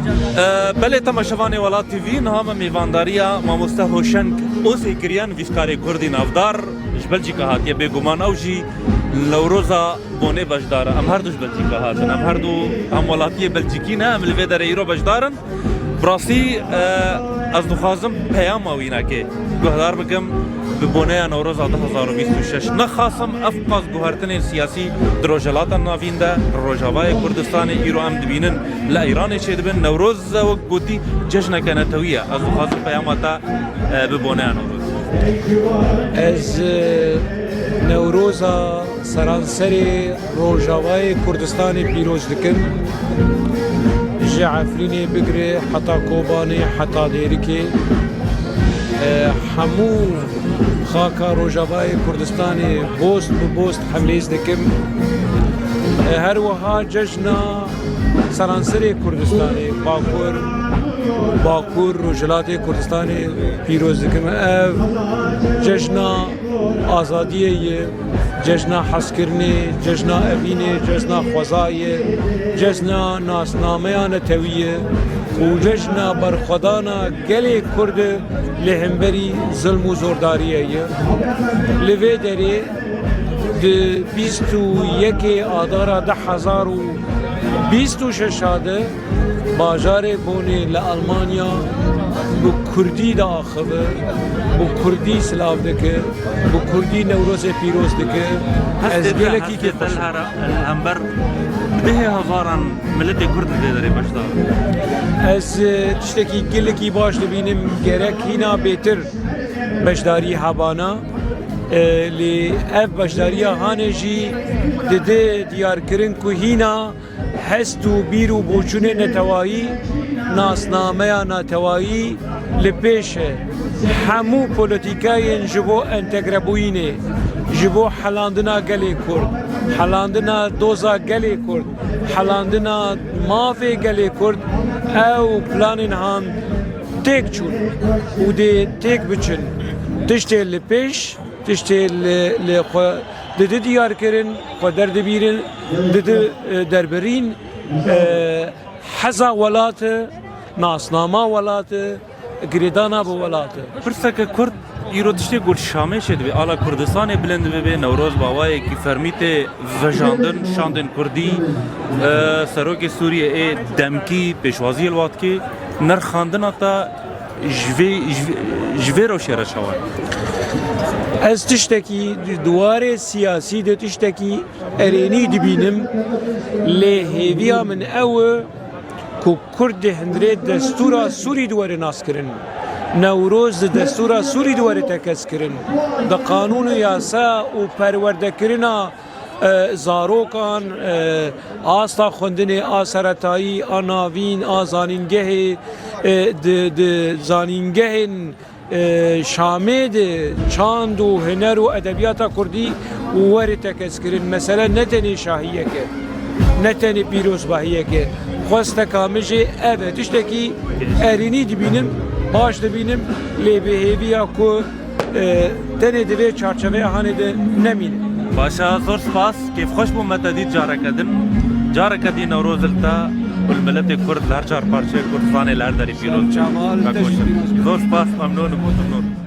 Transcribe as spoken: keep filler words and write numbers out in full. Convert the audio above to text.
E, belê temaşevanê Welat T V, niha me mêvandariya mamoste Hoşeng Ozê kiriye, nivîskarê kurdî navdar, ji Belçîka hatiye, bêguman ew jî Newroza Bonê beşdar e. Em her du ji Belçîka hatin, em her du hemwelatiyê Belçîkî ne, em li vê derê îro beşdar in. Bi rastî, e, ez dixwazim peyama wî neke guhdar bikim bi boneya Newroza du hezar û bîst û şeş. Nexasim ev qas guhertinên siyasî di Rojhilata Navîn de, Rojavayê Kurdistanê îro em dibînin li Îranê çêdibin. Newroz, e, wek gotî, cejneke netewî ye. Ez dixwazim peyama te, e, bi boneya Newroz. Ez, e, Newroza seranserê Rojavayê Kurdistanê pîroz dikim. Ji Efrînê bigire heta Kobanê, heta Dêrikê, e, hemû xaka Rojavayê Kurdistanê bost bi bost hemêz dikim. E, her wiha cejna seranserê Kurdistanê, Bakur, Bakur, Rojhilatê Kurdistanê pîroz dikim. Ev cejna azadiyê ye, cejna hezkirinê, cejna evînê, cejna xwezayê, cejna nasnameya netewî ye û cejna berxwedana gelê Kurd li hemberî zilm û zordariyê ye. Li vê derê di bîst û yekê Adara du hezar û bîst û şeş de bajarê Bonê li Almanya bi kurdî diaxive, bi kurdî silav dike, bi kurdî Newrozê pîroz dike. Ez gelekî kêfxweş im. Hember dehê hezaran miletê kurd li vê derê beşdar in. Ez, e, tiştekî gelekî baş dibînim, gerek hîna bêtir beşdarî hebana. E, lê ev beşdariya hanê jî dide diyarkirin ku hîna hest û bîr û boçûnê netewayî, nasnameya netewayî li pêş e. Hemû polîtîkayên ji bo entegrebûyînê, ji bo helandina gelê Kurd, helandina doza gelê Kurd, helandina mafê gelê Kurd, ew planên han têk çûn û dê têk biçin. Tiştê li pêş, tiştê li, li xwe didi diyar kirin, xwe derdibîrin, didi, e, derbirîn, e, heza welat e, nasnama welat e, girêdana bi welat e. Pirseke kurt, îro tiştê ku li Şamê çêdibe, ala Kurdistanê bilind bibe, Newroz bi awayekî fermî tê vejandin, şandên kurdî, e, serokê Sûriyê ê demkî pêşwaziyê li wa dike, nirxandina te ji vê, ji vê, ji vê rewşê re çawa ye? Ez tiştekî di warê siyasî de tiştekî erênî dibînim, lê hêviya min ew e ku Kurd di hundirê destûra Sûrî di were naskirin. Newroz di destûra Sûrî di were tekez kirin. Di qanûn û yasa û perwerdekirina e, zarokan, e, asta xwendinê a seretayî, a navîn, a zanîngehê, e, di, di zanîngehên, e, Şamê de çand û huner û edebiyata kurdî were tekez kirin. Mesele ne tenê şahiyek e, ne tenê pîrozbahiyek e. Xwesteka min jî ev e. Tiştekî erênî dibînim, baş dibînim, lê bi hêviya ku e, tenê di vê çarçeveya hanê de nemîne. Baş e, zor spas. Kêfxweş bûm me te dît careke din. Careke dî Newroz li te û li miletê Kurd li her çar parçeyê Kurdistanê li her derê pîroz be. Çaval, te jî pîroz be. Zor spas, memnûn im.